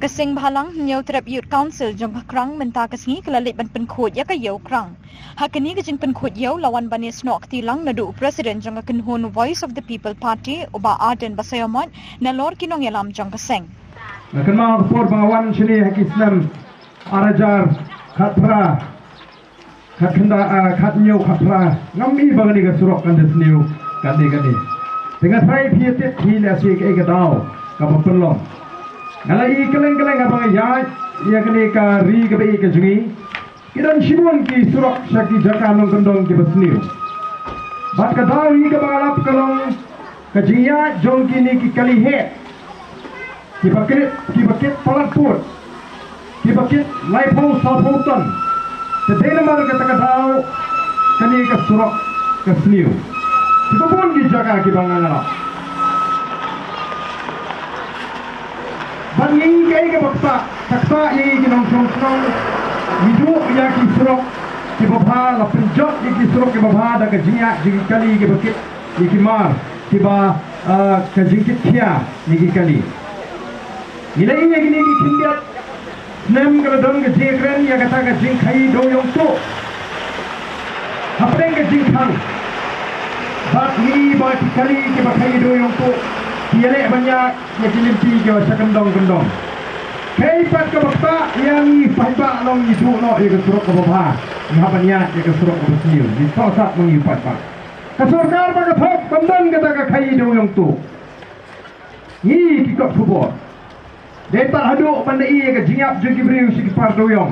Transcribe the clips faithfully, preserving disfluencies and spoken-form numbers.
Ka Seng Bhalang Hynñiewtrep Youth Council jong ka Krang mynta ka sngi ka la leit ban pynkhuid ïa ka ïew Krang. Ha kane ka jingpynkhuid ïew la wan ban ïasnoh kti lang naduh u President jong ka kynhun Voice of the People Party, u Bah Ardent Basaiawmoit, nalor ki nongïalam jong ka seng. Nga kynmaw ka por ba nga wan shane ha ki snem ar hajar khatphra, khatkhyndai, ah, khathynñiew, khatphra, ngam i ba kane ka surok kan da sniew katne katne. Te nga tharai phi ïa tip hi lehse kaei ka daw kaba pynlong. Nga la i kylleng kylleng haba nga ïaid ïa kane ka ri kaba ïeit ka jong ngi. Ki don shibun ki surok sha ki jaka nongkyndong kiba sniew. Bad ka daw hi kaba nga lap ka long ka jingïaid jong kine ki kali heh, kiba kit, kiba kit palat pud, kiba kit laiphew sawphew ton. Te dei namar kata ka daw kane ka surok ka sniew. Kiba bun ki jaka kiba nga nga lap. Bad ngi kaei kaba ktah, ka ktah ïa ngi ki nongshong shnong. Ngi duh ïa ki surok kiba bha, la pynjot ïa ki surok kiba bha da ka jingïaid jong ki kali kiba kit ïa ki mar kiba, ah, ka jingkit khia ïa ki kali. Ngi la ïohi ïa kine ki khyndiat snem ka la don ka jingkren ïa kata ka jingkhaii dewiong tuh hapdeng ka jingkhang. Bad ngi ba ki kali kiba khaii dewiong tuh ki ïaleh ban ïaid ïa ki lynti kiba sha kyndong kyndong. Kaei pat kaba ktah ïa ngi paidbah long ngi duh noh ïa ka surok kaba bha, ngi hap ban ïaid ïa ka surok kaba sniew, ngi sngewsat ma ngi paidbah. Ka sorkar ba ka thok kam don kata ka khaii dewiong tuh. Ngi ki kot khubor dei tad haduh ban da i ïa ka jingïap jong ki briew sha ki par dewiong.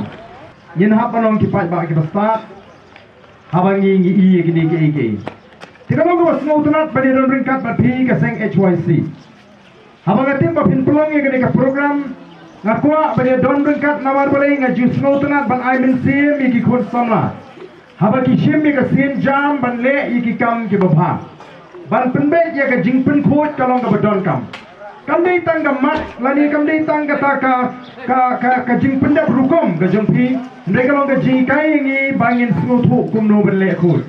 Ngin hap ban long ki paidbah kiba stad haba ngi ngi i ïa kine kiei kiei. Te ka long kaba sngewtynnat ban ïadon ryngkat bad phi ka seng H Y C. Haba nga tip ba phin pynlong ïa kane ka program, nga kwah ban ïadon ryngkat namar balei nga ju sngewtynnat ban ai mynsiem ïa ki khun samla. Haba ki shim ïa ka sienjam ban leh ïa ki kam kiba bha, ban pynbeit ïa ka jingpynkhuid ka long kaba donkam. Kam dei tang ka mat lane kam dei tang kata ka, ka, ka, ka jingpyndep rukom ka jong phi, hynrei ka long ka jinghikai ïa ngi ba ngin sngewthuh kumno ban leh khuid.